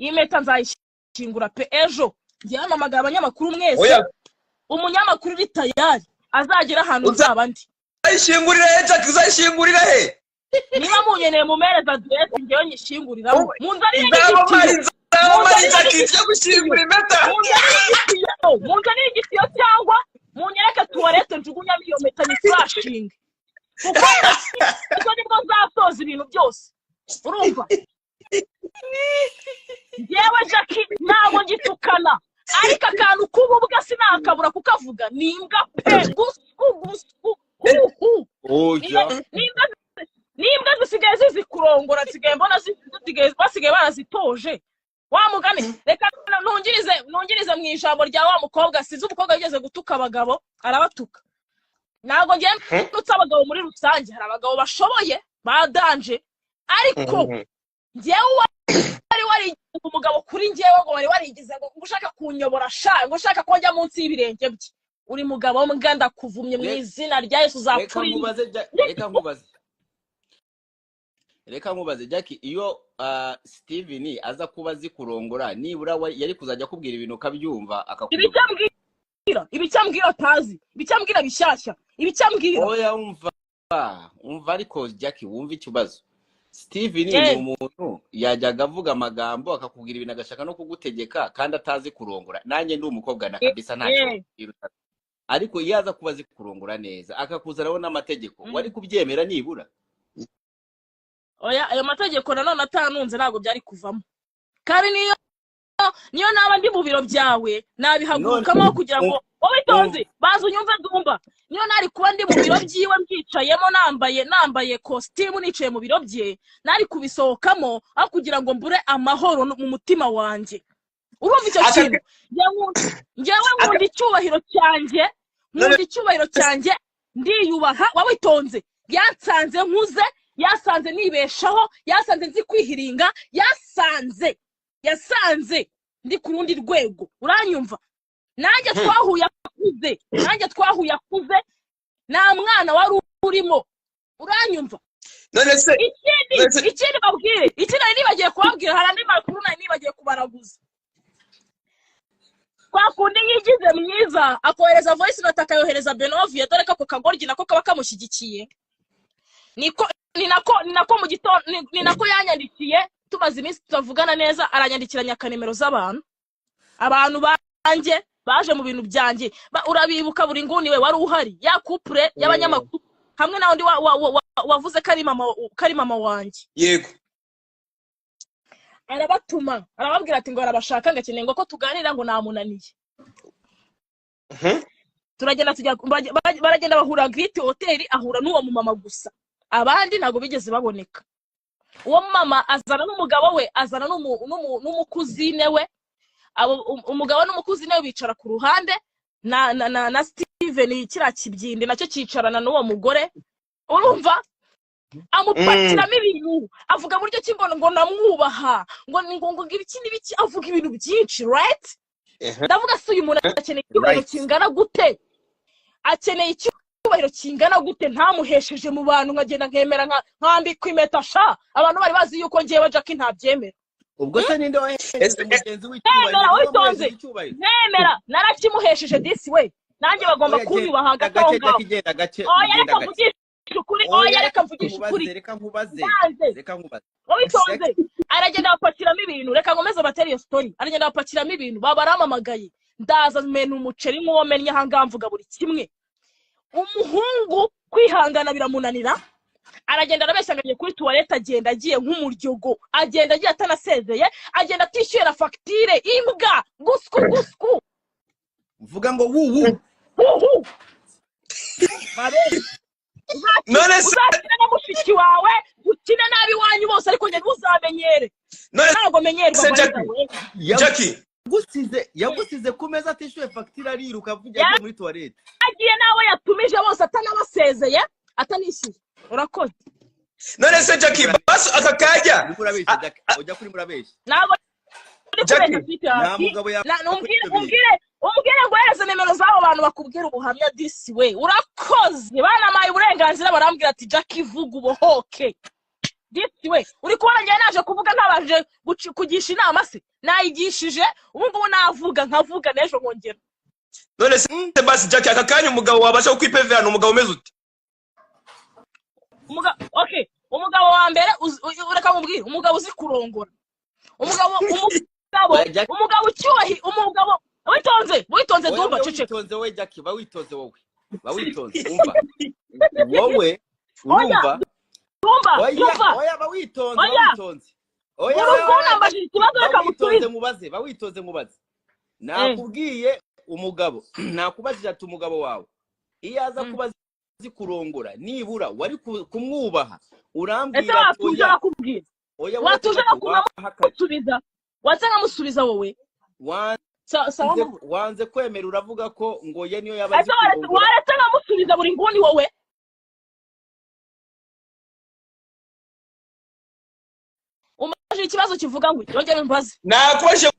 Iyi mpeta nzayishyingura pe. Ejo ngiye hamamagara abanyamakuru mwese. Oya. Umunyamakuru uri tayari azagera ahantu nzaba ndi. Uzayishingurira he, Jack? Uzayishingurira he? Niba munyeneye, mumereza aderesi, ngewe nyishinguriramo. Munzanire Nzaba mpari. n'igitiyo. Nzaba mpari. Munzanire Jack, tujya gushyingura impeta. Munzanire igitiyo, munzanire igitiyo, cyangwa munyereke tuwarete njugunyamo iyo mpeta nyifurashinge, kuko ejo nibwo nzasoza ibintu byose. Urumva, ngewe Jackie ntabwo ngitukana, ariko akantu k'ububwa sinakabura kukavuga. Ni imbwa pe, gusku gusku hu hu. Oya. N'imbwa zisigaye zizi kurongora, nsigaye mbona basigaye barazitoje. Wa mugani, reka nungirize mu ijambo rya wa mukobwa. Sinzi umukobwa wigeze gutuka abagabo, arabatuka. Ntabwo ngiye ntutse abagabo muri rusange, hari abagabo bashoboye ba danger, ariko njyewe wari warigize umugabo kuri njyewe, ngo wari warigize ngo ushaka kunyobora sha, ngo ushaka ko njya munsi y'ibirenge bye, uri mugabo mbwa, ndakuvumye mu izina rya Yesu. Reka Uzapfura. nkubaze, reka nkubaze, reka nkubaze, Jackie, iyo Steven aza kuba azi kurongora, nibura yari kuzajya akubwira ibintu ukabyumva, akakuyobora. Ibicyambwira atazi, ibicyambwira bishyashya, ibicyambwira. Oya, umva, umva, ariko Jackie, wumva ikibazo. Steven ni umuntu yajyaga avuga amagambo, akakubwira ibintu, agashaka no kugutegeka kandi atazi kurongora. Nanjye ndi umukobwa na kabisa ntacyo yiruta. Ariko iyo aza kuba azi kurongora neza, akakuzanaho n'amategeko, wari kubyemera nibura? Oya, ayo mategeko nanone atanunze ntabwo byari kuvamo. Kandi niyo naba ndi mu biro byawe, nabihagurukamo kugira ngo wowe itonze, baza unyumve. Ndumva niyo nari kuba ndi mu biro byiwe, mbyicayemo, nambaye kositimu, nicaye mu biro bye, nari kubisohokamo aho kugira ngo mbure amahoro mu mutima wanjye. Urumva icyo kintu? Njyewe nkunda icyubahiro cyanjye, nkunda icyubahiro cyanjye, ndiyubaha. Wawitonze, yasanze nkuze, yasanze nibeshaho, yasanze nzi kwihiringa, yasanze ndi ku rundi rwego. Uranyumva? Nanjye twahuye akuze, nanjye twahuye akuze, nta mwana wari urimo. Uranyumva? None se Ikindi, ikindi babwire, ikindi nari nibagiye kubabwira, hari andi makuru nari nibagiye kubaraguza. Kwa kundi yigize mwiza, akohereza voice note, akayohereza Benovia, dore ko ako kagoryi nako kaba kamushyigikiye. Niko ni nako mu gitondo ni nako yanyandikiye, tumaze iminsi tutavugana neza, aranyandikira nyaka nimero z'abantu, abantu banjye baje mu bintu byanjye. Urabibuka, buri nguni we wari uhari, ya couple y'abanyamakuru hamwe na undi wavuze ko ari mama wanjye. Yego. Arabatuma, arababwira ati ngo arabashaka, ngo akeneye ngo ko tuganira, ngo namunaniye. Turagenda tujya, baragenda bahura Giriti Hoteli, ahura n'uwo mumama gusa, abandi ntabwo bigeze baboneka. Uwo mama azana n'umugabo we, azana n'umukuzine we. Abo umugabo n'umukuzine we bicara ku ruhande na Steven, kiriya kibyindi nacyo cyicarana n'uwo mugore. Urumva, amupakiramo ibintu, avuga buryo ki ngo namwubaha, ngo ibiki n'ibiki, avuga ibintu byinshi, right? Ndavuga se, uyu muntu akeneye icyubahiro kingana gute? Akeneye icyubahiro kingana gute ntamuhesheje mu bantu, nkagenda nkemera nkambikwa impeta sha? Abantu bari bazi yuko ngewe Jackie ntabyemera. Ubwo se ninde wahereje mugenzi w'icyubahiro? Nemera. Niwe Witonze. wamuhesheje icyubahiro? Nemera, narakimuhesheje disi we, nanjye bagomba Oya, kunyubaha genda hagati aho gake. ngaho. Jackie, genda gake. Oya. Genda Reka gake. mvugishe ukuri. Oya, reka mvugishe nkubaze. ukuri. Reka nkubaze. Ndanze. Reka nkubaze. Witonze, aragenda bapakiramo ibintu. Reka nkomeze batere iyo story. Aragenda bapakiramo ibintu, baba baramamagaye, ndaza mena umuceri nk'uwo mennye ahangaha, mvuga buri kimwe. Umuhungu kwihangana biramunanira, aragenda arabeshya ngo agiye kuri tuwarete, agenda agiye nk'umuryogo, agenda agiye atanasezeye, agenda atishyuye na fagitire. Imbwa, gusku gusku. Vuga ngo wuwu. Huhu. Mabere. None se Uzakine na mushiki wawe, ukine nabi iwanyu bose, ariko njye ntuzamenyere. None Ntabwo menyerwa. se By Jackie, the way. Jackie. Yagusize ku meza atishyuye fagitire, ariruka avuga agiye muri tuwarete. Agiye nawe yatumije bose atanabasezeye, atanishyuye. Urakoze. None se Jackie, basi aka kanya Urimo urabeshya, Jackie, ujya kuri murabeshya. Ntabwo uri Jackie. kubeshya, sweetheart. Nta mugabo yakora Umbwire ibyo bintu. Umbwire ngo uhereze nimero z'abo bantu bakubwira ubuhamya. Disi we, urakoze, banamaye uburenganzira, barambwira ati: "Jackie, vuga ubohoke." Disi we, uri kubona njyewe naje kuvuga ntabanje kugisha inama se? Nayigishije, ubu ngubu navuga nkavuga n'ejo nkongera. None se basi Jackie, aka kanya umugabo wabasha kukwipevera ni umugabo umeze ute? Okay, umugabo wa mbere reka mubwire, umugabo uzi kurongora, umugabo umugabo Oya, Jackie. umugabo ucyubahi, umugabo witonze, witonze. Oya, Dumba, oya, ceceka. Witonze wowe Jackie, ba witonze wowe, ba witonze. Umva wowe, urumva? Dumba. Oya. Dumba. Oya, ba witonze, ba Oya. witonze. Oya, Uri oya, ubwo oya, unambajije ikibazo, ba reka witonze. musubize. Mubaze, ba witonze mubaze. Nakubwiye umugabo, nakubajije ati umugabo wawe iyo aza kuba azi kurongora, nibura wari kumwubaha. Ese Urambwira ati watuje oya. Nakubwira. Oya, Watuje. uretse gato, wahakanye. Nkamusubiza, waze nkamusubiza wowe. Sawa. Wanze kwemera, uravuga ko ngo ye niyo yaba azi Ese waretse kurongora. Waretse nkamusubiza buri nguni wowe. Umajije ikibazo kivuga ngo yongere umbaze. Nakubajije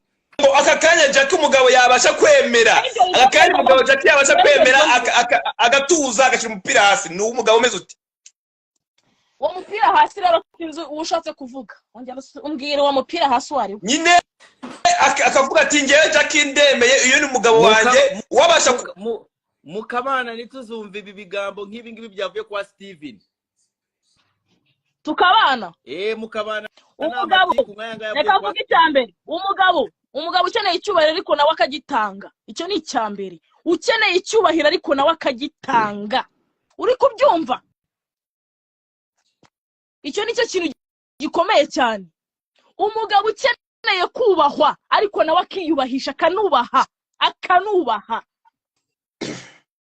ngo aka kanya Jackie, umugabo yabasha kwemera, aka kanya umugabo Jackie yabasha kwemera agatuza, agashyira umupira hasi, ni umugabo umeze ute? Uwo mupira hasi rero sinzi uwo ushatse kuvuga. Ongera umbwire uwo mupira hasi uwo ari we. Nyine akavuga ati ngewe Jackie ndemeye, uyu ni umugabo wanjye wabasha Mukabana, ntituzumve ibi bigambo nk'ibi ngibi byavuye kwa Steven. Tukabana. Mukabana nta Umugabo matiku nk'aya ngaya reka avuye kwa mvuge icya mbere: umugabo ukeneye icyubahiro ariko nawe akagitanga. Icyo ni icya mbere. Ukeneye icyubahiro ariko nawe akagitanga, uri kubyumva? Icyo ni cyo kintu gikomeye cyane. Umugabo ukeneye kubahwa ariko nawe akiyubahisha, akanubaha, akanubaha.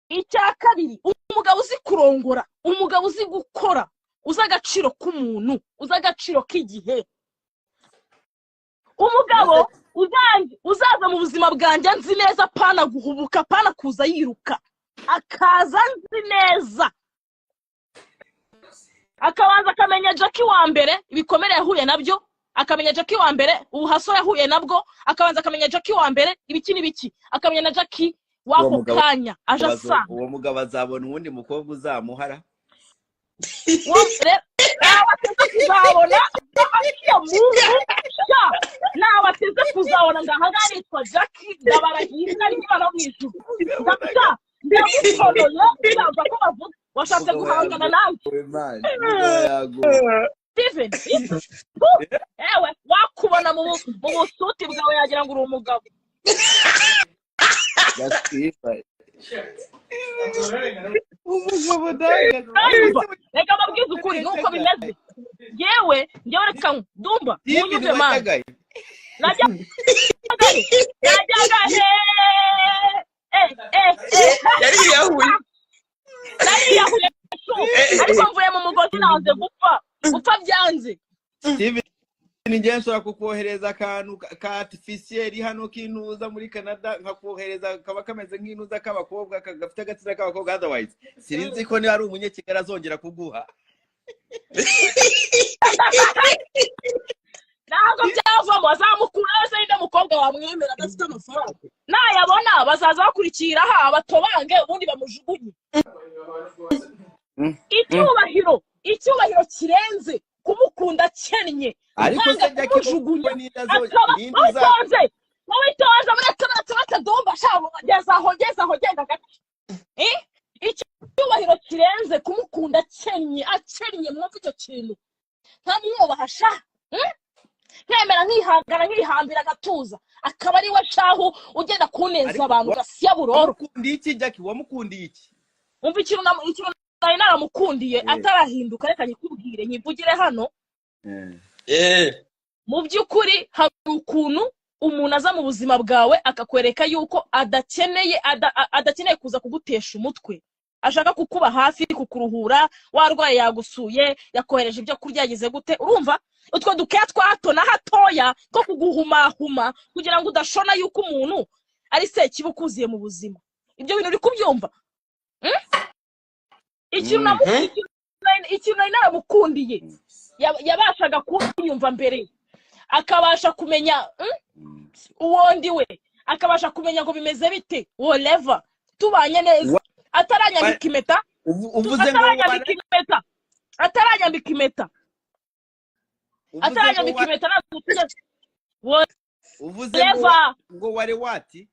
Icya kabiri, umugabo uzi kurongora, umugabo uzi gukora, uzi agaciro k'umuntu, uzi agaciro k'igihe, umugabo uzaza mu buzima bwanjye nzi neza, pana guhubuka, pana kuza yiruka, akaza nzi neza, akabanza akamenya Jackie wa mbere, ibikomere yahuye nabyo, akamenya Jackie wa mbere, ubuhaso yahuye nabwo, akabanza akamenya Jackie wa mbere ibiki n'ibiki, akamenya na Jackie Uwo w'ako mugabo kanya aje asanga. Uwo mugabo azabona uwundi mukobwa uzamuhara. Nawe ateze kuzabona ariya mungu sha, nawe ateze kuzabona ngo ahangaha nitwa Jackie, ndabarahiye izina ry'Imana mu ijuru. Ndasha ndagutonoye, ndumva ko bavuga washatse Umugabo guhangana yaguwe. nanjye. Man, umugabo yaguwe. Steven, ewe wakubona mu busuti bwawe yagira ngo uri umugabo. Gasifa. Umugabo ndanga. Urumva? Reka mbabwize ukuri nuko bimeze. Yewe njyewe, reka Dumba Steven munyumve man. wajyagaye. Najyaga he? Najyaga he? Eh eh eh. Yariyahuye. Nariyahuye shu, ariko mvuye mu mugozi, nanze gupfa, gupfa byanze. Steven, njye nshobora kukohereza akantu ka artificiel hano k'intuza muri Canada, nkakohereza kaba kameze nk'intuza k'abakobwa, gafite agatsina k'abakobwa. Otherwise sinzi ko niba ari umunyekigali azongera kuguha. Ntabwo byavamo, azamukura wese ninde mukobwa wamwemera adafite amafaranga? Nayabona bazaza bakurikira aha batobange, ubundi bamujugunye. Icyubahiro, icyubahiro kirenze kumukunda akennye, Ariko se nkanga Jackie, kumujugunya wowe ninde akaba ninde uza witonze, witonze, muretse, muretse, muretse. Dumba shabo, geza aho, geza aho, genda gake. Eh? Icyubahiro kirenze kumukunda akennye, akennye, mwumve icyo kintu, nkamwubaha sha. Nkemera, nkihangana, nkihambira agatuza, akaba ari we shahu ugenda kuneza Ariko abantu gasiya buroro. Wamukundiye iki Jackie? Wamukundiye iki? Umva, ikintu ikintu nari naramukundiye atarahinduka, reka nyikubwire, nyivugire hano. Mu by'ukuri hari ukuntu umuntu aza mu buzima bwawe akakwereka yuko adakeneye adakeneye kuza kugutesha umutwe, ashaka kukuba hafi, kukuruhura, warwaye yagusuye, yakohereje ibyo kurya, yagize gute. Urumva utwo dukeya twa hato na hatoya two kuguhumahuma kugira ngo udashona yuko umuntu ari sekibi ukuziye mu buzima. Ibyo bintu uri kubyumva? Ikintu ikintu nari naramukundiye, yabashaga kunyumva mbere, akabasha kumenya uwo ndi we, akabasha kumenya ngo bimeze bite, whatever, tubanye neza ataranyambika impeta. Uvuze ngo Ataranyambika impeta, ataranyambika impeta. Uvuze ngo Ataranyambika impeta ntabwo tugeze. Uvuze ngo Whatever. Ngo ware wati?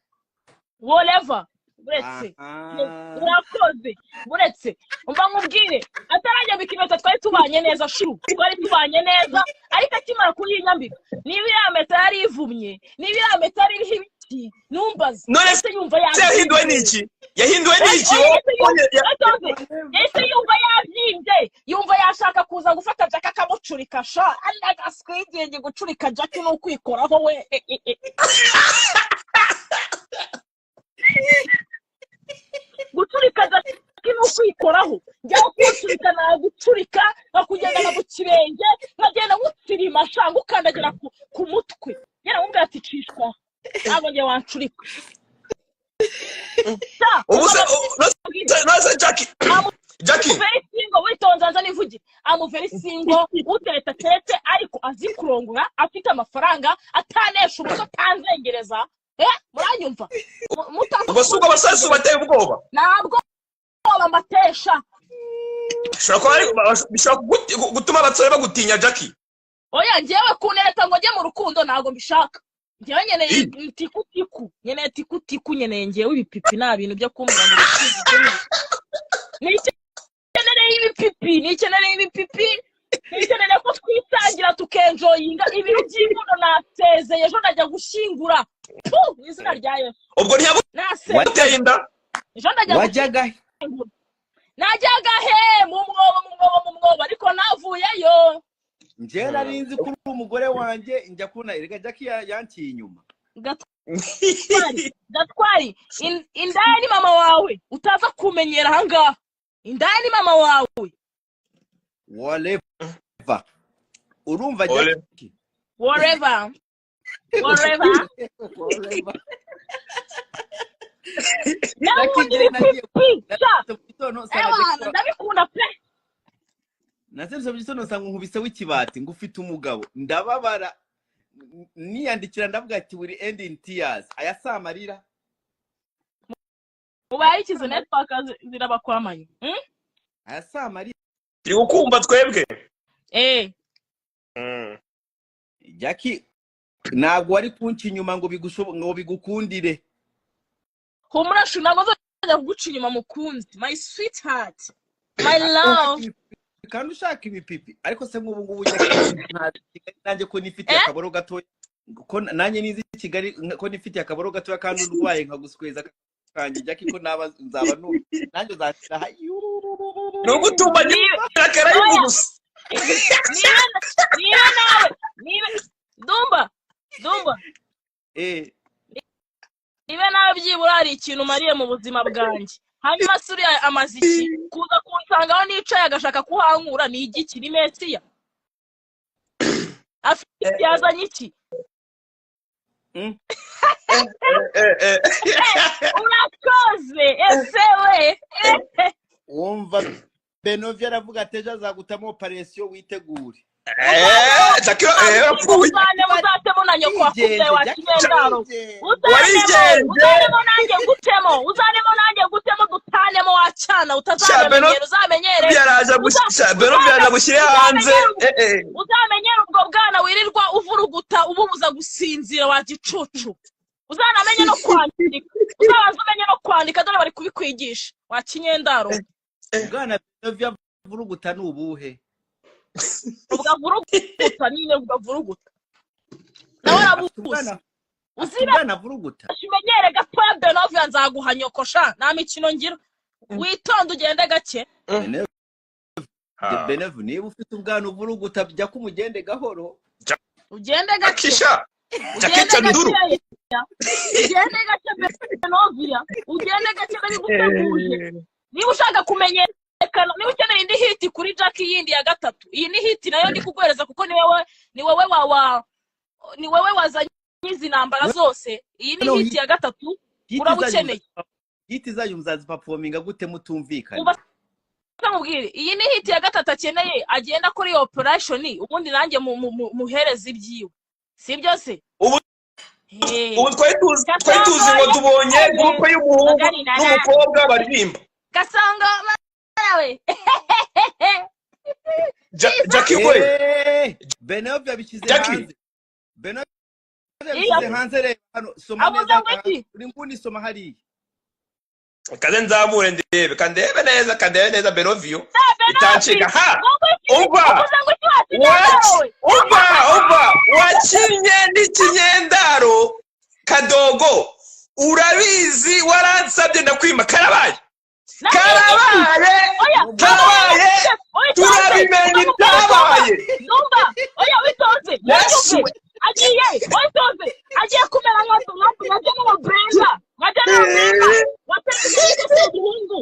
Whatever, uretse. Aha. Urakoze. Uretse umva nkubwire, ataranyambika impeta twari tubanye neza shu, twari tubanye neza, ariko akimara kuyinyambika, niba iriya mpeta yari ivumye, niba iriya mpeta yari iriho ibiti, numbaze. None Yahise yumva se yahinduwe yabyimbye. n'iki? Yahinduwe n'iki? Oya, yahise Wowe yahise yumva yabyimbye, yumva yashaka kuza gufata Jack akamucurika sha. Agaswigenge gucurika Jack ni ukwikoraho we. Gucurika Jack ni ukwikoraho. Njyaho kuwucurika, nagucurika nkakugendana mu kirenge, nkagenda ngutsirima sha, ngukandagira ku mutwe. Yaramubwira ati: "Cishwa, ntabwo njye wancurika sha." Ubu se none se Jackie, Jackie. Very single. Witonze nza nivugire. I'm very single. Utereta teretse, ariko azi kurongora, afite amafaranga, atanesha umuco, atanzengereza. Muranyumva? Mutaza Ubwo si ubwo abasore si ubateye ubwoba? Ntabwo mbatesha. Bishobora kuba bishobora gutuma abasore bagutinya, Jackie. Oya, njyewe kunereta ngo njye mu rukundo ntabwo mbishaka. Njyewe nkeneye tikutiku, nkeneye tikutiku, nkeneye njyewe ibipipi. Nta bintu byo kumbwira mu rukundo. Nikeneye ibipipi, nikeneye ibipipi, nikeneye ko twisangira tukenjoyinga. Ibintu by'inkundo nasezeye. Ejo ndajya gushyingura. Pu, mu izina rya Yesu. Ubwo Nasezeye. ntiyaguteye inda? Ejo ndajya Wajyaga he? gushyingura. Najyaga he? Mu mwobo, mu mwobo, mu mwobo, ariko navuyeyo. Njyewe nari nzi ko uri umugore wanjye, njya kubona erega Jackie yanciye inyuma. Gatwari, Gatwari, indaya ni mama wawe. Utaza kumenyera ahangaha, indaya ni mama wawe. Whatever, urumva? Ole. Jackie. Whatever, whatever. Whatever. Nawe Jackie, ubundi njyewe nagiye ibipipi sha. Nazindutse mu gitondo nsanga Ewana, Jackie ndabikunda pe. Nazindutse mu gitondo nsanga nkubise w'ikibati ngo ufite umugabo, ndababara, niyandikira ndavuga ati: "Will end in tears." Aya si amarira. Mubaye ikizo network zirabakwamanye? Aya si amarira. Turi gukumva twebwe. Eh. Jackie, ntabwo wari kunca inyuma ngo ngo bigukundire. Humura shu, ntabwo nzajya kuguca inyuma, mukunzi, my sweetheart, my love. Kandi ushaka ibipipi, ariko se nk'ubu ngubu Jackie, ntazi Kigali nanjye ko nifitiye Eh? akaboro gatoya, ko nanjye nizi Kigali, ko nifitiye akaboro gatoya kandi urwaye nkagusweza kanjye, Jackie, ko naba nzaba nu nanjye uzashyira. Ni ugutumbagira akarayivu gusa. Niba nawe, niba Dumba, Dumba, Eh. niba nawe byibura hari ikintu umariye mu buzima bwanjye, hanyuma se uriya amaze iki kuza kunsanga aho nicaye agashaka kuhankura? Ni igiki? Ni mesiya afite? Yazanye iki? Urakoze ese we. Wumva Benovia aravuga ati: "Ejo azagutamo operation, witegure." Jackie, urapfuye. Uzane, muzatemo na nyoko wakubyaye. Wigenze, Wa Jackie, kinyendaro. wigenze. Uzanemo. Warigenze. Uzanemo nanjye ngutemo, uzanemo nanjye ngutemo, dutanemo wacana. Utazamenyera, uzamenyere. Yaraje Benovia yaraje gushyire hanze. Uzamenyere ubwo bwana wirirwa uvuruguta ububuza gusinzira, wa gicucu. Uzanamenye no kwandika, uzabanza umenye no kwandika, dore bari kubikwigisha, wa kinyendaro. Bwana Benovia avuruguta ni ubuhe? Ubwo avuruguta nyine, ubwo avuruguta nawe Afite arabuzi. ubwana afite Uzibeshe. Ubwana avuruguta. Umenyere gatoya, Benovia, nzaguha nyokosha. Nta mikino ngira, witonde, ugende gake. Benovia, Benovia, niba ufite ubwana uvuruguta, jya kumugende gahoro. Ugende gake. Akisha Ugende Jackie Nduru. gakeya, ugende gake, Benovia, ugende gake, ndabiguteguje. Niba ushaka kumenyekana, niba ukeneye indi hit kuri Jack yindi ya gatatu, iyi ni hit nayo ndi kuguhereza, kuko ni wowe wazanye izi ntambara zose. Iyi ni Noneho hit ya gatatu hit uraba zanyu ukeneye. Hit zanyu muzaziperforminga gute mutumvikana? Umva se nkubwire, iyi ni hit ya gatatu akeneye. Agenda kuri iyo operation, ubundi nanjye muhereze ibyiwe, sibyo se? Ubu Hey. ubu twari tuzi ngo tubonye groupe y'umuhungu n'umukobwa baririmba. Gasongo nawe. Jackie we. Eh, Benovia yabishyize Jackie. hanze. Benovia yabishyize hanze. Reba hano, soma Avuze neza. ngo iki? Uri nguni, soma hariya. Kaze nzamure ndebe, kandebe neza, kandebe neza. Benovio itancika ha. Ngo iki? Umva. Uvuze ngo iki wakinyendaro we? Umva, umva, wakinye n'ikinyendaro kadogo, urabizi, waransabye ndakwima, karabaye, karabaye. Oya. Karabaye, turabimenya ibyabaye. Numva, oya, witonze. Yes. Mwumve, agiye, witonze, agiye kumera nka General Brenda, nka General Brenda watekereje umuhungu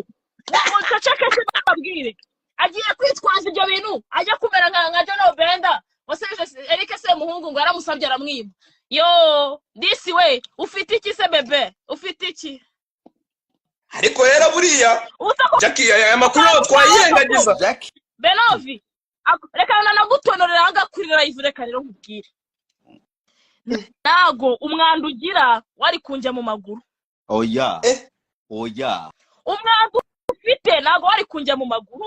ngo ceceke se babwire. Agiye kwitwaza ibyo bintu, ajya kumera nka General Brenda wasebije Eric Semuhungu ngo yaramusabye aramwiba. Yo disi we, ufite iki se bebe? Ufite iki? Ariko rero buriya Uza ko Jackie, aya makuru ntabwo twayirengagiza. Jackie. Benovi, reka nanagutonorera ahangaha kuri live. Reka rero nkubwire, ntago umwanda ugira wari kunjya mu maguru. Oya. Eh. Oya. Umwanda ufite ntago wari kunjya mu maguru.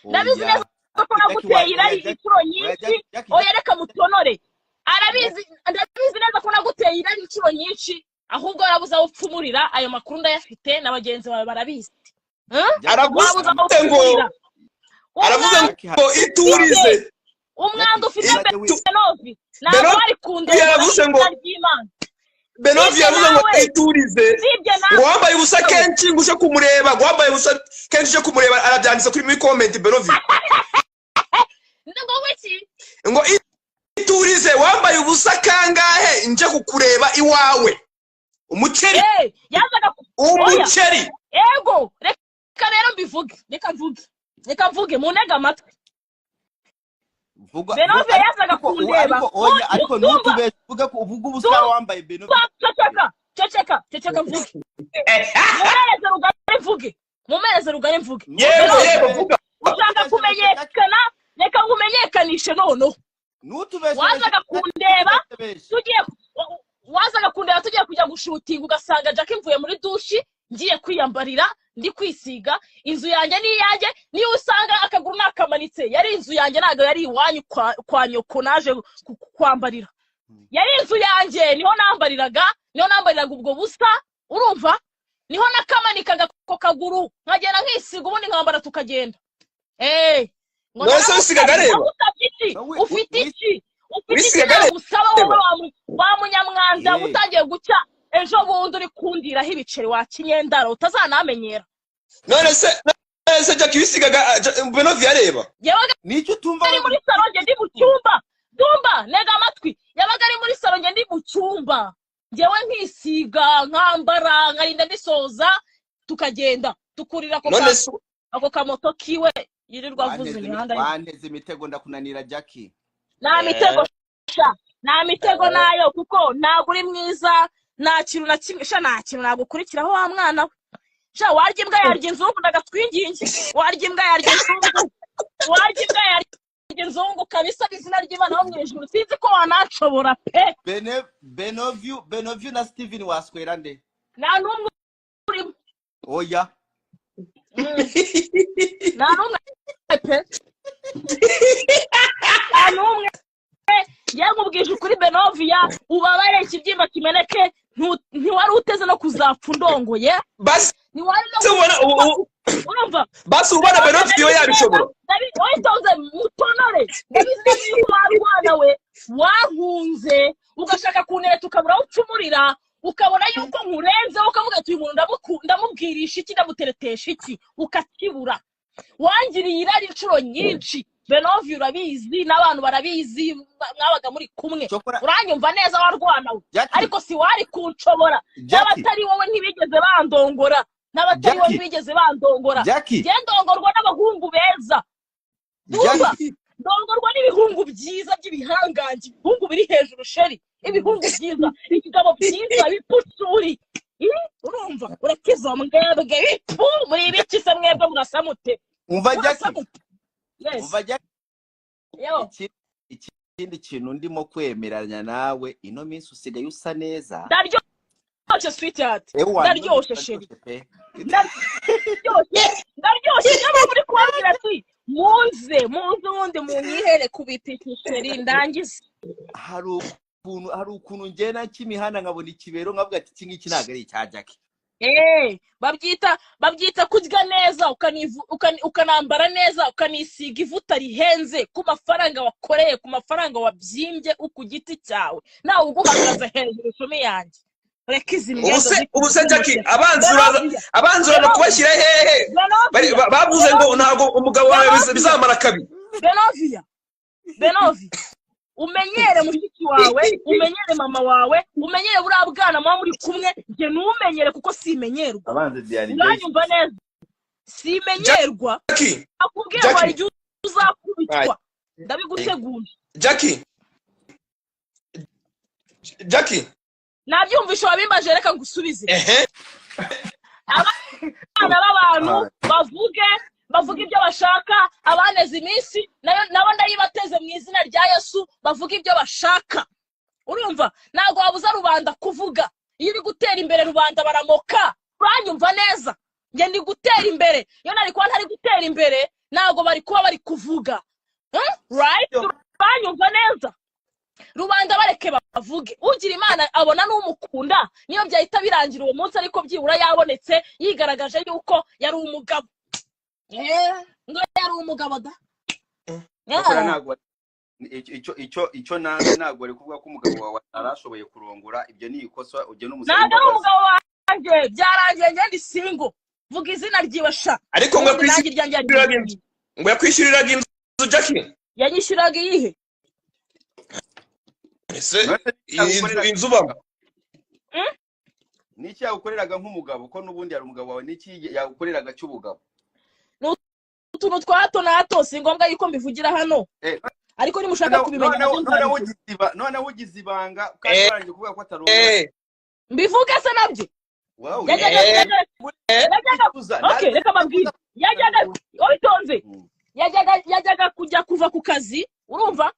Ndabizi Oya. neza ko naguteye irari inshuro nyinshi. Jackie. Oya, reka mutonore, arabizi. Ndabizi neza ko naguteye irari inshuro nyinshi, ahubwo warabuze aho upfumurira. Ayo makuru ndayafite na bagenzi bawe barabizi. Aravuze Warabuze aho ngo upfumurira. Aravuze Jackie, ngo iturize. Umwanda ufite, Jackie, Benovi, ntabwo Benovi wari kundeba yavuze ngo izina ry'Imana. Benovi yavuze ngo Nawe. iturize. Sibye Ngo nawe. wambaye ubusa kenshi ngo uje kumureba, ngo wambaye ubusa kenshi uje kumureba. Arabyanditse kuri muri comment Benovi. Ngo iki? Ngo iturize, wambaye ubusa kangahe nje kukureba iwawe? Umuceri. Eh, yazaga oya. Umuceri. Ego, reka rero mbivuge, reka mvuge, reka mvuge, munege amatwi. Vuga. Benove yazaga Ariko kundeba. ariko oya, ariko Ndumva. ntutubeshe, uvuge ko uvuga ubusa wambaye Benove. Ceceka, ceceka, ceceka mvuge. Mumereze rugari mvuge, mumereze rugari mvuge. Yego, yego, vuga. Ushaka kumenyekana, reka nkumenyekanishe noneho. Ntutubeshe. Wazaga kundeba tugiye, wazaga kundeba tugiye kujya gushutinga, ugasanga Jackie mvuye muri dushi ngiye kwiyambarira, ndi kwisiga. Inzu yanjye ni iyanjye, niyo usanga akaguru nakamanitse. Yari inzu yanjye, ntabwo yari iwanyu kwa nyoko naje kwambarira. Yari inzu yanjye, niho nambariraga, niho nambariraga ubwo busa. Urumva, niho nakamanikaga ako kaguru, nkagenda nkisiga, ubundi nkambara tukagenda. Eh, ngo None se wisigaga areba? Nagusabye iki? No, Ufite iki? Ufite iki? Wisigaga areba? Nagusaba wowe wa munyamwanda. Eh. Utangiye gucya ejo bundi uri kundiraho ibiceri wa kinyendaro, utazanamenyera. None se Jackie, wisigaga Benovi areba? Yabaga Nicyo utumva. ari muri salo, njye ndi mu cyumba. Dumba, ntega amatwi. Yabaga ari muri salo, njye ndi mu cyumba, njyewe nkisiga, nkambara, nkarinda ndisoza, tukagenda tukurira ako None se ako kamoto kiwe yirirwa avuza Wanteze imihanda yose. Wanteze imitego, ndakunanira Jackie. Nta mitego sha, nta mitego nayo, kuko ntabwo uri mwiza, nta kintu na kimwe sha, nta kintu nagukurikiraho wa mwana we sha. Warya imbwa yarya inzungu, ndagatwinginge. Warya imbwa yarya inzungu, warya imbwa yarya inzungu kabisa. Izina ry'Imana ho mu ijuru, sinzi ko wananshobora pe. Bene Benoview, Benoview na Steven, waswera nde? Nta n'umwe urimo. Oya. Nta n'umwe pe, nta n'umwe. Yewe, nkubwije ukuri Benovia, ubabare ikibyimba kimeneke, ntiwari uteze no kuzapfa undongoye. Basi Ntiwari no ubona urumva? Basi ubona Benovi yo yabishobora? Witonze mutonore. Ndabizi neza yuko warwana we wankunze, ugashaka kuntereta, ukabura aho ucumurira, ukabona yuko nkurenzeho, ukavuga ati: "Uyu muntu ndamubwirisha iki? Ndamuteretesha iki?" Ukakibura. Wangiriye irari inshuro nyinshi Benovi, urabizi n'abantu barabizi, mwabaga muri kumwe. Cyokora Uranyumva neza warwana we? Jackie. Ariko si wari kunshobora. Jackie. N'abatari wowe ntibigeze bandongora, n'abatari wowe Jackie. ntibigeze bandongora. Jackie. Njye ndongorwa n'abahungu beza. Ndumva. Jackie. Ndongorwa n'ibihungu byiza by'ibihangange, ibihungu biri hejuru chéri, ibihungu byiza, ibigabo byiza bipucuri. Ih, urumva urakiza mwebwe bipu muri ibiki se? Mwebwe murasa mute? Umva Murasa Jackie. mute? Yes. Umva Jackie. Yo. Ikindi kintu ndimo kwemeranya nawe, ino minsi usigaye usa neza. Ndaryoshye sweetheart. Ewa, Ndaryoshye ino chéri. uraryoshye pe. Ndaryoshye, ndaryoshye. Niyo mpamvu uri kubabwira ati Muze, muze, ubundi munyihere ku bipikisheri ndangize. Hari ukuntu ngenda kimihanda nkabona ikibero, nkavuga ati: "Iki ngiki ntabwo ari icya Jackie." Babyita kurya neza, ukanambara neza, ukanisiga ivuta rihenze ku mafaranga wakoreye, ku mafaranga wabyimbye ku giti cyawe, nawe uguhagaze hejuru. Icumi yanjye, reka izi Ubu mbwendo. se, ubu se Jackie, abanzi uraza, abanzi uraza kubashyira hehe? Bavuze ngo ntabwo umugabo wawe bizamara kabiri. Benovia, Benovia, umenyere mushiki wawe, umenyere mama wawe, umenyere buriya bwana muba muri kumwe. Njye ntumenyere kuko simenyerwa. Abanzi diyari. Uranyumva neza? Simenyerwa. Jackie. Akubwiye ngo hari Jackie. igihe uzakubitwa, ndabigutegura. Jackie, Jackie. Nabyumvishe, wabimbaje, reka ngusubize. Ehe. Abana b'abantu bavuge ibyo bashaka. Abaneze iminsi nayo nabo ndayibateze mu izina rya Yesu. Bavuge ibyo bashaka. Urumva, ntabwo wabuza rubanda kuvuga. Iyo uri gutera imbere, rubanda baramoka. Uranyumva neza? Njye ndi gutera imbere. Iyo nari kuba ntari gutera imbere, ntabwo bari kuba bari kuvuga. Right? Uranyumva neza? Rubanda bareke bavuge. Ugira Imana abona n'umukunda, niyo byahita birangira uwo munsi, ariko byibura yabonetse, yigaragaje yuko yari umugabo. Ngo yari umugabo da. Cyakora ntabwo icyo nanze, ntabwo bari kuvuga ko umugabo wawe atarashoboye kurongora. Ibyo ni ikosa, ujye n'umusaba Ntabwo ari imbabazi. umugabo wanjye, byarangiye, njye ndi single. Vuga izina ryiwe sha. Ariko ngo Ubundi nanjye iryanjye yakwishyuriraga inzu, ngo yakwishyuriraga inzu, Jackie. Yanyishyuraga iyihe? Ese None iyi nzu, yagukoreraga- inzu ubamo? Niki yagukoreraga nk'umugabo, ko n'ubundi yari umugabo wawe? Niki yagukoreraga cy'ubugabo? Utuntu twa hato na hato, si ngombwa yuko mbivugira hano. Ariko nimushaka kubimenya, noneho nabyo noneho nzabivuga. Noneho ugize ibanga kandi warangije kuvuga ko atarongora. Mbivuge se nabyo? Wowe Yajyaga yajyaga uza okay, reka mbabwire. Yajyaga, witonze, yajyaga kujya kuva ku kazi, urumva,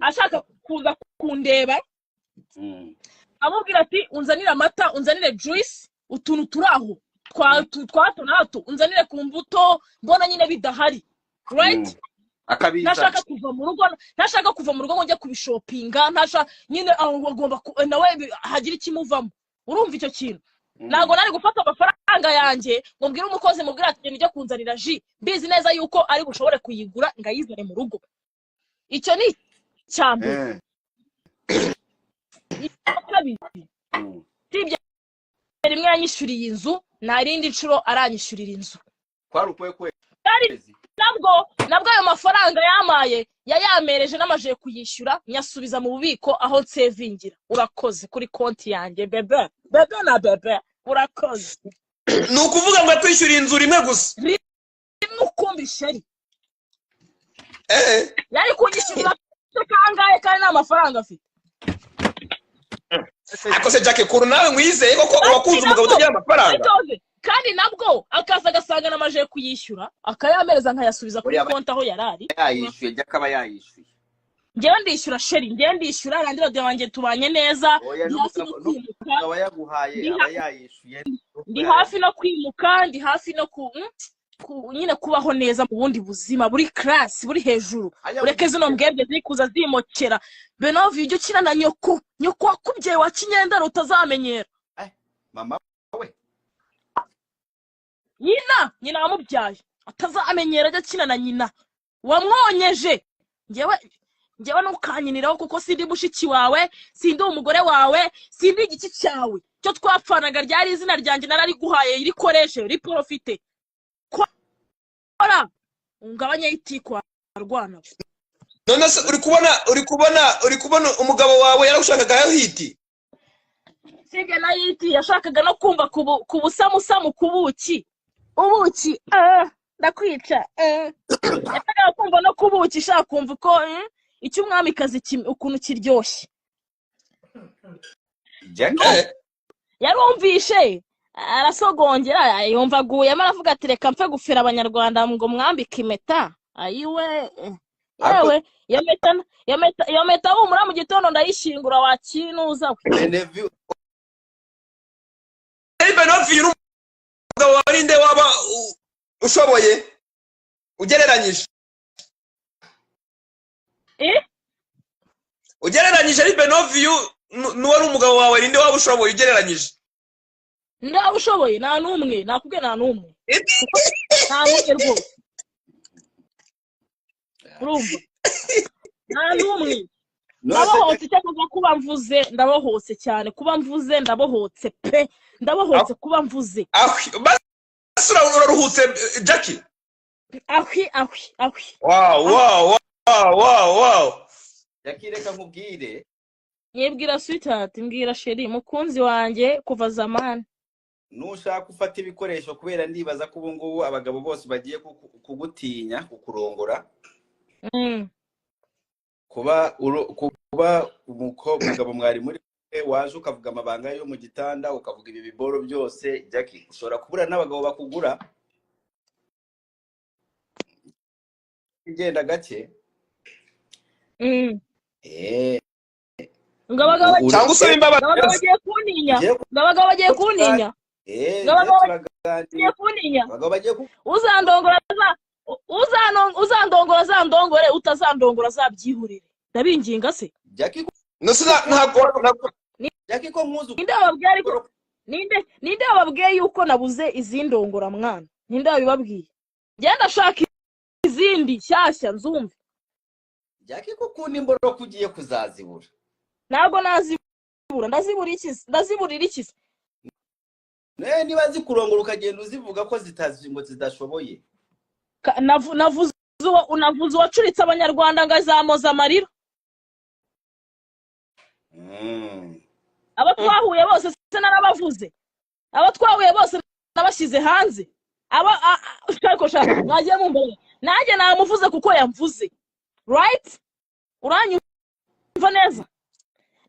ashaka kuza kundeba, amubwira ati: "Unzanire amata, unzanire juice, utuntu turi aho twa hato na hato, unzanire ku mbuto." Mbona nyine bidahari, right? Akabizana. Ntashaka kuva mu rugo, ntashaka kuva mu rugo ngo njye kubishopinga, ntashaka nyine aho agomba nawe hagira ikimuvamo. Urumva icyo kintu? Ntabwo nari gufata amafaranga yanjye ngo mbwire umukozi, mubwire ati: "Genda ujye kunzanira jus," mbizi neza yuko ari bushobore kuyigura ngo ayizane mu rugo. Icyo ni icya mbere. Icya kabiri, usibye rimwe yanyishyuriye inzu, nta rindi nshuro aranyishyurira inzu. Kwari ukuwe kwezi? Kandi nabwo ayo mafaranga yamaye yayamereje n'amajije kuyishyura, nyasubiza mu bubiko aho nsevingira. Urakoze kuri konti yanjye, bebe, bebe na bebe, urakoze. Ni ukuvuga ngo yakwishyuriye inzu rimwe gusa? Rimwe ukumva isheri. Yari kunyishyurira se kangahe kandi nta mafaranga afite? Ariko se Jackie, ukuntu nawe nkwizeye koko, wakunze umugabo utagira amafaranga? Witonze. Kandi nabwo akaza agasanga namajije kuyishyura, akayamereza, nkayasubiza kuri Oya, konti aho yari ari. Yayishyuye, jya akaba yayishyuye. Njyewe ndishyura, chéri, njyewe ndishyura. Landlord wanjye tubanye neza. Oya. Ndi hafi no N'umugabo kwimuka. Aba yaguhaye, aba yayishyuye. Ndi hafi no kwimuka, ndi hafi no ku nyine kubaho neza mu bundi buzima buri class, buri hejuru. Aya. Ureke zino mbwebwe ziri kuza zimokera. Benovi, ujye ukina na nyoko, nyoko wakubyaye wa kinyendaro, utazamenyera. Mama we? Nyina, nyina wamubyaye, atazamenyera. Ajya akina na nyina wamwonyeje. Njyewe ntukanyiniraho kuko sindi mushiki wawe, sindi umugore wawe, sindi igiki cyawe. Cyo twapfanaga ryari izina ryanjye, narariguhaye, rikoreshe, riporofite, kora ungabanye itiku arwana. None se uri kubona umugabo wawe yaragushakagaho hit? Sibye na hit, yashakaga no kumva ku busamusamu, ku buki, ubuki, ndakwica. Yashakaga kumva no ku buki, ishaka kumva uko icyo umwamikazi ukuntu kiryoshye. Jackie. Yarumvishe arasogongera, yumva aguyemo, aravuga ati: "Reka mpfe gufera abanyarwanda ngo mwambike impeta." Ayiwe Ariko yewe, iyo mpeta humura, mu gitondo ndayishyingura wakinuza we. Benevi. Benovi, n'umugabo wawe ninde waba ushoboye ugereranyije? Eh? Ugereranyije ari Benoviyu n'uwari umugabo wawe, ninde waba ushoboye ugereranyije? Ntawe ushoboye, nta n'umwe. Nakubwiye, nta n'umwe, nta n'umwe rwose. Urumva, nta n'umwe. None se Ndabohotse. Icyakoze kuba mvuze, ndabohotse cyane. Kuba mvuze, ndabohotse pe, ndabohotse kuba mvuze. Ahwi, basi uraruhutse, Jackie? Ahwi, ahwi, ahwi. Wow. Jackie, reka nkubwire. Nyibwira, sweetheart, mbwira, chéri, mukunzi wanjye kuva zamani. Nushaka ufata ibikoresho, kubera ndibaza ko ubu ngubu abagabo bose bagiye kugutinya kukurongora. Kuba umugabo mwari muri kumwe, waje ukavuga amabanga yo mu gitanda, ukavuga ibi biboro byose, Jackie, ushobora kubura n'abagabo bakugura. Igenda gake. Ngo abagabo Cyangwa usaba ngo abagabo imbabazi. bagiye kuntinya. Ngiye Ngo abagabo bagiye kuntinya. Ngo abagabo bagiye turaganira. kuntinya. Abagabo bagiye ku Uzandongora azandongore, utazandongora azabyihurire. Ndabinginga se? Jackie. No se ntabwo Jackie, ko nkuzi. Ninde wababwiye ariko? Ninde wababwiye yuko nabuze izindongora, mwana? Ninde wabibabwiye? Ngenda ashaka izindi nshyashya nzumve. Jackie, ko ukunda imboro, ko ugiye kuzazibura? Ntabwo nazibura. Ndazibura iki se? Ndaziburira iki se? Niba zikurongora ukagenda uzivuga ko zitazi ngo zidashoboye. Navuze uwacuritse abanyarwanda ngo azamoza amarira. Abo twahuye bose se narabavuze? Abo twahuye bose nabashyize hanze? Abo ariko shaka mwagiye mumbaza, nanjye namuvuze kuko yamvuze, right? Uranyumva neza?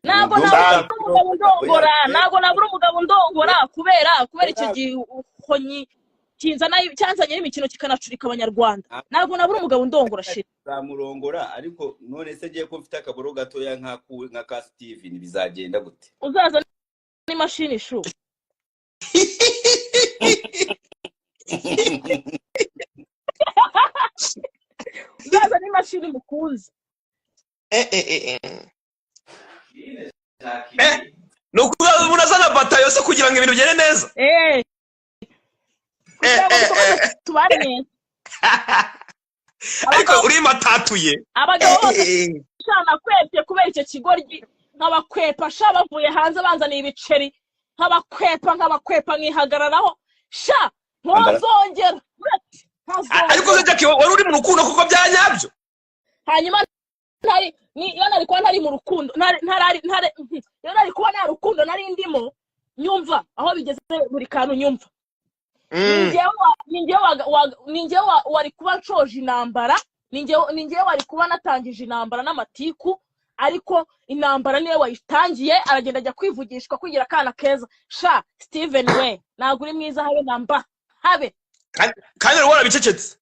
Ntabwo nabura umugabo ndongora, ntabwo nabura umugabo ndongora kubera icyo gihonyi kinzana, cyanzanye n'imikino, kikanacurika abanyarwanda. Ntabwo nabura umugabo ndongora, shit. Zamurongora, ariko none se ngiye ko mfite akaboro gatoya nka ka Steven, bizagenda gute? Uzaza n'imashini shu. Uzaza n'imashini, mukunzi. Ni ukuvuga umuntu azana batayo se kugira ngo ibintu bigende neza? Eh. Kugira ngo dukomeze tubane neza. Ariko uri matatuye. Abagabo bose sha nakwepye kubera icyo kigoryi, nkabakwepa sha. Bavuye hanze banzaniye ibiceri, nkabakwepa, nkihagararaho sha, ntozongera. Ariko se Ntazongera. Jackie, wari uri mu rukundo kuko bya nyabyo? Hanyuma ntari ni iyo nari kuba ntari mu rukundo, ntari ntarari ntari, iyo nari kuba nta rukundo nari ndimo, nyumva aho bigeze buri kantu nyumva. Ni njyewe wari kuba nshoje intambara, ni njyewe wari kuba natangije intambara n'amatiku, ariko intambara niwe wayitangiye. Aragenda ajya kwivugishwa, kwigira akana keza. Sha Steven we, ntabwo uri mwiza habe na mba, habe. Kandi wari warabicecetse.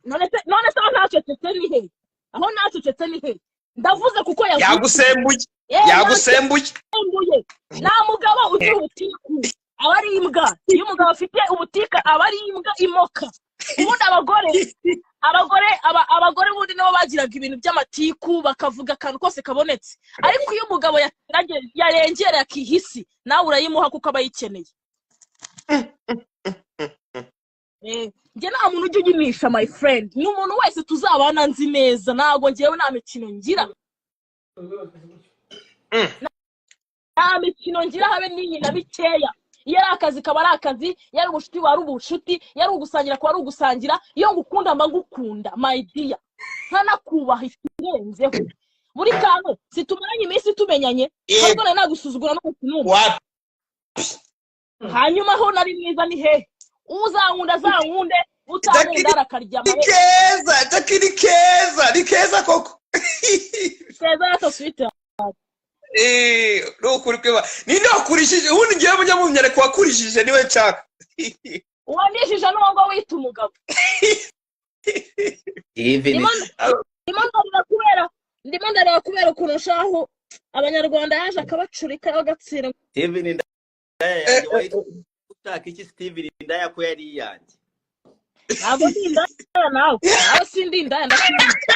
None se aho ntacecetse ni he? Aho ntacecetse ni he? Ndavuze kuko yavuze. Yagusembuye. Eh, Yagusembuye. Yasembuye. Nta mugabo ugira ubutiku, aba ari imbwa. Iyo umugabo afite ubutika, aba ari imbwa imoka. Ubundi abagore ubundi nibo bagiraga ibintu by'amatiku, bakavuga akantu kose kabonetse. Ariko iyo umugabo yarengereye akiha isi, nawe urayimuha kuko aba ayikeneye. Njye nta muntu ujya uginisha, my friend. Ni umuntu wese tuzabana nzi neza. Ntabwo njyewe nta mikino ngira. Nta mikino ngira habe n'iyi na mikeya. Iyo ari akazi kaba ari akazi, iyo ari ubucuti buba ari ubucuti, iyo ari ugusangira kuba ari ugusangira. Iyo ngukunda mba ngukunda, my dear, nkanakubaha ikirenzeho buri kantu. Situmaranye iminsi tumenyanye, ntabwo nari nagusuzugura n'umunsi n'umwe. Wapi. Hanyuma aho nari mwiza ni hehe? Uzankunda azankunde, utankunda arakarya Ni amabere. keza, Jackie, ni keza, ni keza koko. Keza yato, sweet. Ni ukuri kweba. Ninde wakurishije ubundi? Ngewe munyamunyareko wakurishije niwe nshaka. Uwandishije n'uwo ngo wita umugabo. Steven. Ndimo ndareba kubera ukuntu nshaho abanyarwanda yaje akabacurika bagatsira. Steven, indaya yanjye, wahita ushaka iki Steven, indaya ko yari iyanjye? Ntabwo ndi indaya nawe sindi indaya, ndakubwira.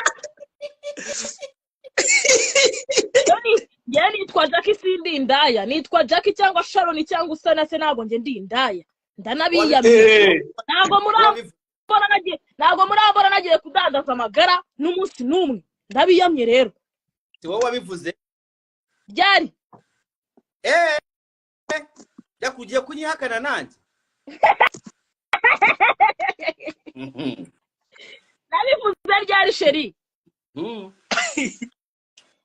Njyewe nitwa Jackie, sindi indaya. Nitwa Jackie cyangwa Sharon cyangwa Usanase, ntabwo njye ndi indaya, ndanabiyamye. Ntabwo murambona nagiye, ntabwo murambona nagiye kudandaza amagara n'umunsi n'umwe. Ndabiyamye rero. Si wowe wabivuze? Byari Eh, yakugiye kunyihakana nanjye. Nabivuze ryari, chéri?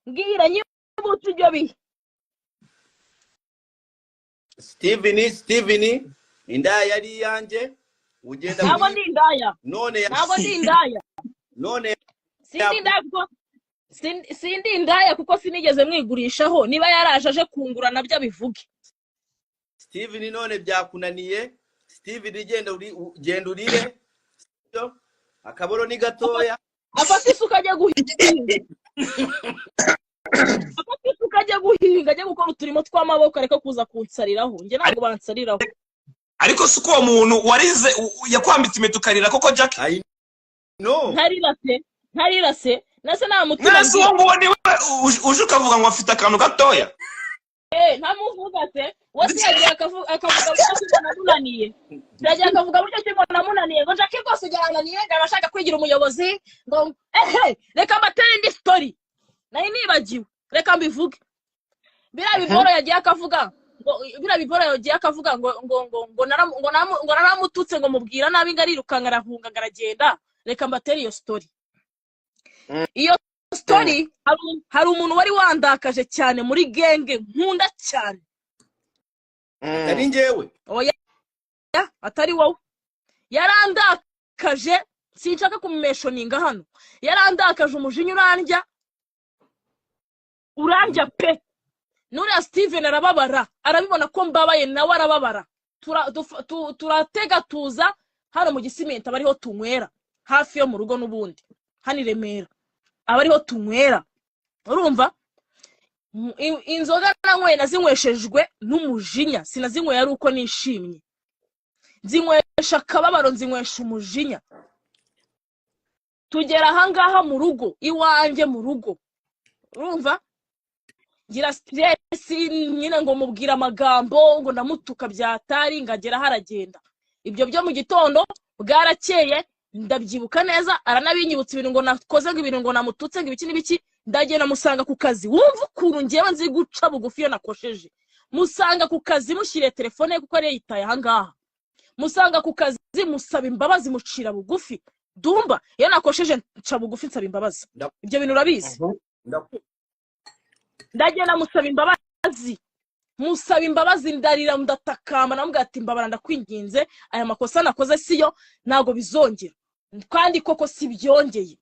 Mbwira, nyibutse ibyo bihe. Steven, Steven, indaya yari iyanjye, ugenda Ntabwo ndi indaya. None Ntabwo ndi indaya. None Sindi indaya kuko sindi indaya kuko sinigeze mwigurishaho. Niba yaraje aje kungura, nabyo abivuge. Steven, none byakunaniye. Steven, genda uri genda urire. Sibyo? Akaboro ni gatoya. Afata isuka ajya guhinga, afata isuka ajya guhinga, ajya gukora uturimo tw'amaboko, ariko kuza kunsariraho, njye ntabwo bansariraho. Ariko si uko uwo muntu warize yakwambitse impeta ukarira koko, Jackie? I know. Ntarira se? Ntarira se? Nase nta mutima None se ngira? uwo nguwo niwe uje ukavuga ngo afite akantu gatoya? Eh, ntamuvuga se? We se yagiye akavuga buryo ki ngo namunaniye, yagiye akavuga buryo ki ngo namunaniye, ngo Jackie rwose byarananiye, ngo aba ashaka kwigira umuyobozi, ngo ehe. Reka mbatere indi story nari nibagiwe, reka mbivuge. Biriya biboro yagiye akavuga ngo, biriya biboro yagiye akavuga ngo naramututse, ngo mubwira nabi, ngo arirukanka, arahunga, ngo aragenda. Reka mbatere iyo story. Iyo story, hari umuntu wari wandakaje cyane muri gang nkunda cyane. Atari njyewe. Oya, atari wowe. Yarandakaje, sinshaka kumumentioninga hano. Yarandakaje, umujinya urandya, urandya pe. Nuriya Steven arababara, arabibona ko mbabaye, nawe arababara. Turatega tuza hano mu Gisimenti, aba ariho tunywera, hafi yo mu rugo n'ubundi hano i Remera, aba ariho tunywera. Urumva, inzoga nanyweye nazinyweshejwe n'umujinya, sinazinyweye ari uko nishimye. Nzinywesha akababaro, nzinywesha umujinya. Tugera ahangaha mu rugo iwanjye, mu rugo, urumva, ngira stress nyine, ngo mubwire amagambo, ngo ndamutuka byatari, ngagera haragenda. Ibyo byo mu gitondo bwarakeye, ndabyibuka neza, aranabinyibutsa, ibintu ngo nakoze, ngo ibintu ngo namututse, ngo ibiki n'ibiki. Ndagenda musanga ku kazi. Wumva ukuntu ngewe nzi guca bugufi iyo nakosheje. Musanga ku kazi, mushyiriye telefone ye kuko yari yayitaye ahangaha. Musanga ku kazi, musaba imbabazi, mucira bugufi. Dumba, iyo nakosheje nca bugufi, nsaba imbabazi. Ibyo bintu urabizi. Ndagenda musaba imbabazi, musaba imbabazi, ndarira, ndatakamba, namubwira ati: "Mbabara, ndakwinginze, aya makosa nakoze siyo, ntabwo bizongera." Kandi koko si byongeye.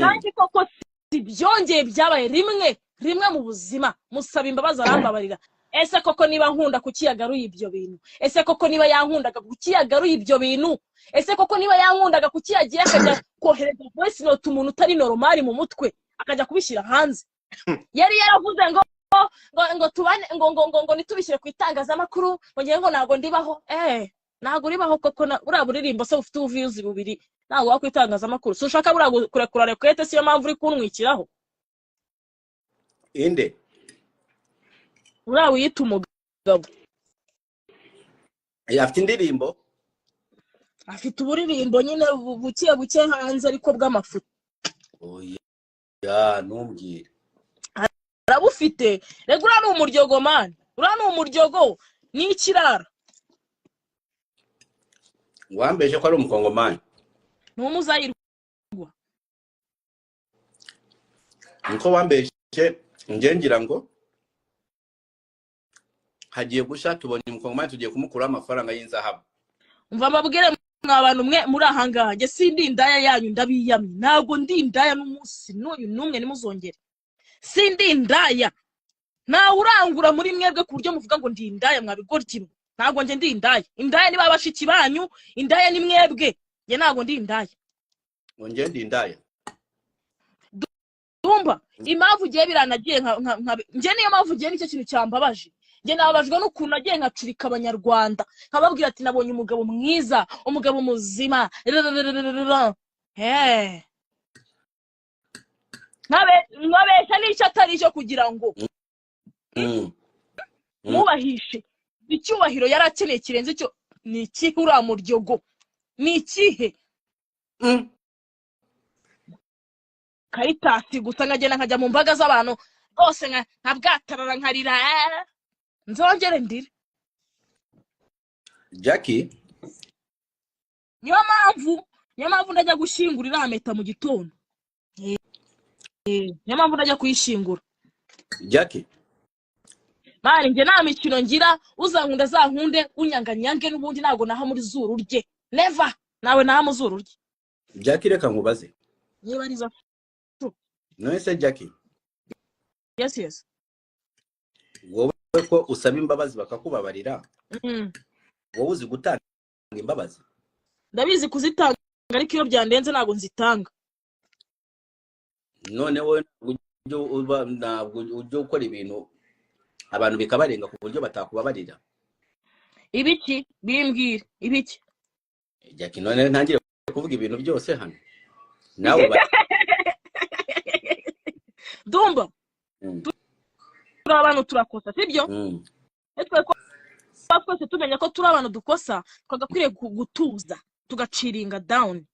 Kandi koko si byongeye, byabaye rimwe rimwe mu buzima. Musaba imbabazi, arambabarira. Ese koko niba nkunda, kuki yagaruye ibyo bintu? Ese koko niba yankundaga, kuki yagaruye ibyo bintu? Ese koko niba yankundaga, kuki yagiye akajya kohereza voice note umuntu utari normal mu mutwe, akajya kubishyira hanze? Yari yaravuze ngo tubane, ngo ntitubishyire ku itangazamakuru, ngo ngewe ngo ntabwo ndibaho. Eh, ntabwo uribaho koko. Buriya buririmbo se bufite ubuviews bubiri, ntabwo waba ku itangazamakuru? Si ushaka buriya kurekura rekwete, siyo mpamvu uri kuntwikiraho? Inde? Uriya wiyita umugabo. Afite indirimbo? Afite uburirimbo nyine buke buke hanze, ariko bw'amafuti. Oya, ntumbwire. Arabufite. Rega uriya ni umuryogo, man, uriya ni umuryogo, ni ikirara. Wambeje ko ari umukongomani. Ni umuzayirwa. Niko wambeshe. Njye ngira ngo hagiye gusha, tubonye umukongomani, tugiye kumukuraho amafaranga y'inzahabu. Umva mbabwire, mwa bantu mwe muri ahangaha, njye sindi indaya yanyu, ndabiyamye. Ntabwo ndi indaya n'umunsi n'uyu n'umwe, nimuzongere. Sindi indaya. Ntawe urangura muri mwebwe ku buryo muvuga ngo ndi indaya. Mwabigoryi mwe, ntabwo njye ndi indaya. Indaya ni ba bashiki banyu, indaya ni mwebwe, njye ntabwo ndi indaya. Ngo njye ndi indaya? Dumba, impamvu ugiye biranagiye njye niyo mpamvu ugiye, nicyo kintu cyambabaje. Njye nababajwe n'ukuntu nagiye nkacurika Abanyarwanda, nkababwira ati: "Nabonye umugabo mwiza, umugabo muzima." Eh. Nkabeshya n'icyo atari cyo kugira ngo mwubahishe icyubahiro yari akeneye kirenze icyo. Ni ikihe uriya muryogo? Ni ikihe? Karitasi gusa, nkagenda nkajya mu mbaga z'abantu rwose, nkabwatarara, nkarira, nzongere ndire. Jackie. Niyo mpamvu ndajya gushyingura iriya mpeta mu gitondo. Niyo mpamvu ndajya kuyishyingura. Jackie. Mani, njye nta mikino ngira. Uzankunda azankunde, unyanga nyange, n'ubundi ntabwo naha muri zuru rye. Never, nawe naha mu zuru rye. Jackie, reka nkubaze. Niba arizo. None se Jackie, Yes. wowe ko usaba imbabazi bakakubabarira, wowe uzi gutanga imbabazi? Ndabizi kuzitanga, ariko iyo byandenze ntabwo nzitanga. None wowe ntabwo ujya ntabwo ujya ukora ibintu abantu bikabarenga ku buryo batakubabarira? Ibiki? Bimbwire ibiki? Jackie, none ntangire kuvuga ibintu byose hano nawe Dumba, turi abantu, turakosa, sibyo? Twe kuba twese tumenya ko turi abantu dukosa, twagakwiriye gutuza, tugachillinga down.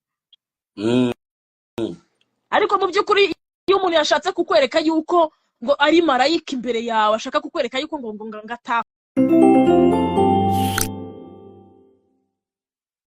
Ariko mu by'ukuri, iyo umuntu yashatse kukwereka yuko ngo ari marayika imbere yawe, ashaka kukwereka yuko ngo